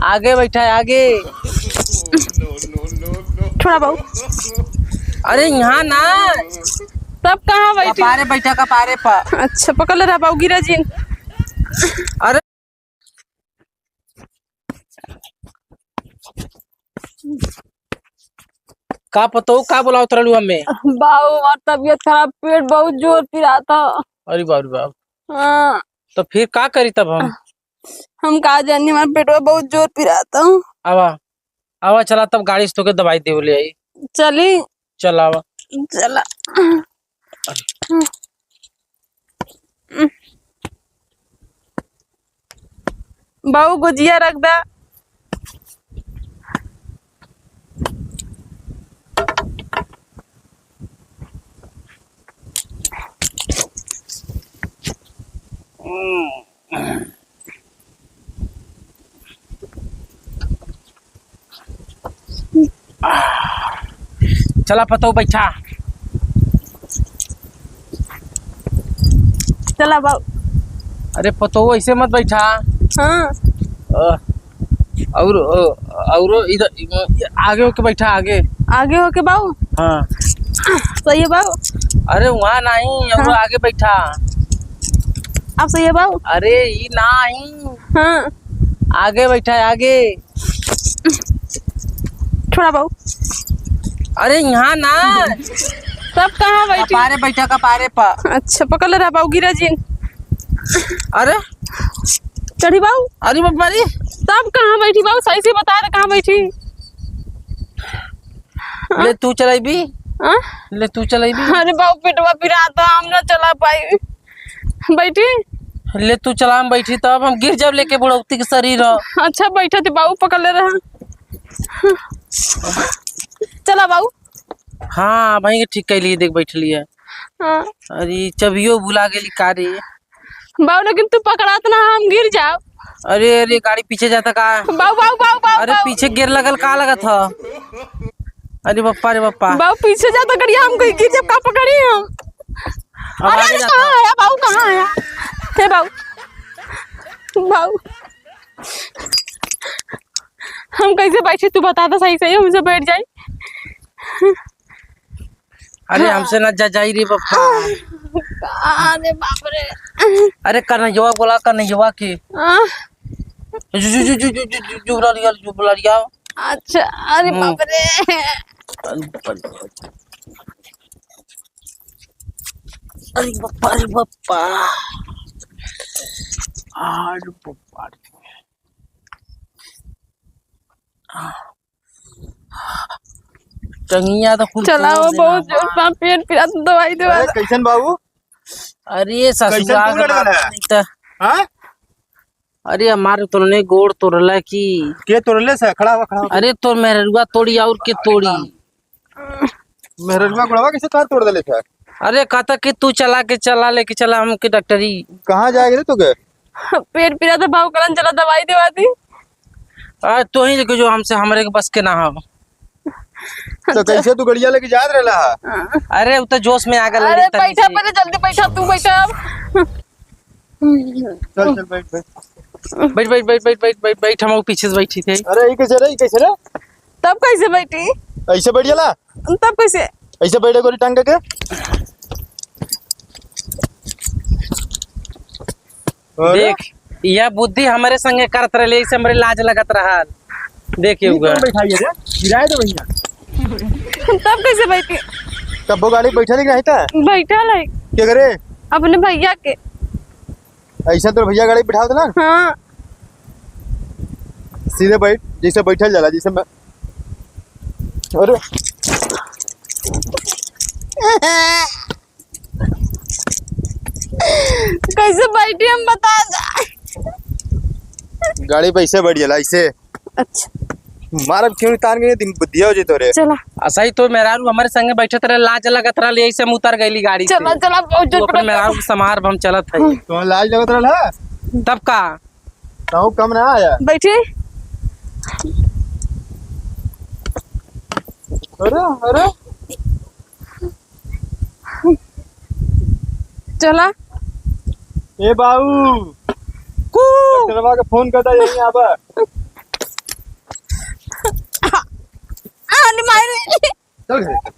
आगे बैठा है आगे। छोड़ा बाबू। अरे यहाँ ना। तब कहाँ बैठी? कपारे बैठा, कपारे पर। अच्छा पकड़ ले रहा बाबू, गिरा जी। अरे का पतो का बोलावत रहलू हमें? बाबू हमार तबीयत खराब, पेट बहुत जोर पिराता। अरे बाप रे बाप। हाँ। तो फिर का करी तब हम? हम का जानी, हमारे पेटवा बहुत जोर पिराता। आवा आवा चला तब गाड़ी से तोके दवाई दे ले आई। चली। चल आवा। चला। बाबू गुजिया रख दा। चला पतो बैठा। चला बाबू। अरे पतो ऐसे मत बैठा। हाँ। अ, और और इधर आगे होके बैठा, आगे। आगे होके बाबू? हाँ। सही है बाबू। अरे वहाँ नहीं, और हाँ। आगे बैठा। आप सही है बाबू? अरे ये नहीं। हाँ। आगे बैठा है आगे। छोड़ा बाबू। अरे यहाँ ना। तब कहाँ बैठी? कपारे बैठा, कपारे पर। अच्छा पकड़ ले रहा बाबू, गिरा जी। अरे चढ़ी बाबू। अरे बाबा रे। तब कहाँ बैठी बाबू? सही से बता रहे कहाँ बैठी? ले तू चलाईबी। हाँ? ले तू चलाईबी। अरे बाबू पेटवा पिराता, हम ना चला पाई। बैठी? ले तू चला, हम बैठी तब हम गिर जब लेके बुढ़ौती के शरीर ह। अच्छा बैठा थे बाबू, पकड़ ले रहा। चला बाबू। हाँ भाई के ठीक कैली, देख बैठली है। हाँ। अरे चबियो भुला गेली का रे? बाबू लेकिन तू पकड़ात ना, हम गिर जाओ। अरे अरे गाड़ी पीछे जाता का? बाबू बाबू बाबू बाबू। अरे पीछे गिर लगल का लगत ह? अरे बप्पा रे बप्पा। बाबू पीछे जाता गाड़िया, हम कहीं गिर जब का पकड़ी हम? अब अरे आगे अरे जाता। कहाँ आया बाबू, कहाँ आया? हे बाबू बाबू हम कैसे बैठे तू बता दे सही सही, हमसे बैठ जाई। अरे हमसे ना जा जाई रे बप्पा। अरे बाप रे। अरे कन्हैया बोला, कन्हैया के। हाँ, जु जु जु जु जु जु जु बुला लिया, जु बुला लिया। अच्छा अरे बाप रे। अरे बप्पा अरे बप्पा अरे बप्पा। टंगिया तो खुल चला वो तोड़ देना बहुत जोर बा। से पेट पिरा, दवाई दवा। अरे कैसन बाबू? अरे ससुरा कैसन तू लड़का है? त हाँ? अरे हमारे तोरने गोड़ तोड़ला की। के तोड़ले से? खड़ा हुआ, खड़ा हुआ। अरे तोर मेहरुआ तोड़ी और के तोड़ी? मेहररुआ गोड़वा कैसे तार तोड़ देले थे? अरे कहता कि तू चला के चला लेके चला हमके डॉक्टरी। कहाँ जाएगा रे तोके? पेट पिरा तो भाव कलन, चला दवाई दिवा दी। आ तो ही लेके जो हमसे हमरे के बस के ना हो। तो कैसे तू गड़िया लेके जात रहला है? अरे उ तो जोश में आ गल। अरे बैठा पहले, जल्दी बैठा तू, बैठा अब। चल चल बैठ बैठ। बैठ बैठ बैठ बैठ बैठ बैठ बैठ, हम पीछे से बैठी थे। अरे ई कैसे रे, ई कैसे रे? तब कैसे बैठी? ऐसे बैठ जाला? तब कैसे? ऐसे बैठे गोरी टांग के? अरे, देख यह बुद्धि हमारे संगे करत रहले, ऐसे हमरे लाज लगत रहल। देख ई उगा कौन बैठाई रे? गिराए दे भैया। तब कैसे बैठी? कब्बो गाड़ी बैठा नहीं था? बैठा है के करे? अपने भैया के। ऐसा तो भैया गाड़ी बिठा देना। हाँ। सीधे बैठ, जैसे बैठल जाला, जैसे मैं। अरे कैसे बैठी हम बता दे। गाड़ी पे ऐसे बैठ जाला ऐसे। अच्छा मारब क्यों तार के दिन बुद्धि हो जे तोरे। चला। असही तो मेहरारू हमारे संगे बैठत रहे, लाज लगत रहल, ऐसे हम उतर गईली गाड़ी से। चला चला बहुत तू जोर अपने पड़ा। मेहरारू के समार हम चलत है। तो लाज लगत रहल है? तब का ताऊ कम ना आया। बैठे। अरे अरे चला। ए बाबू कू डॉक्टरवा के फोन करता यहीं आबा। मारे। चल घरे।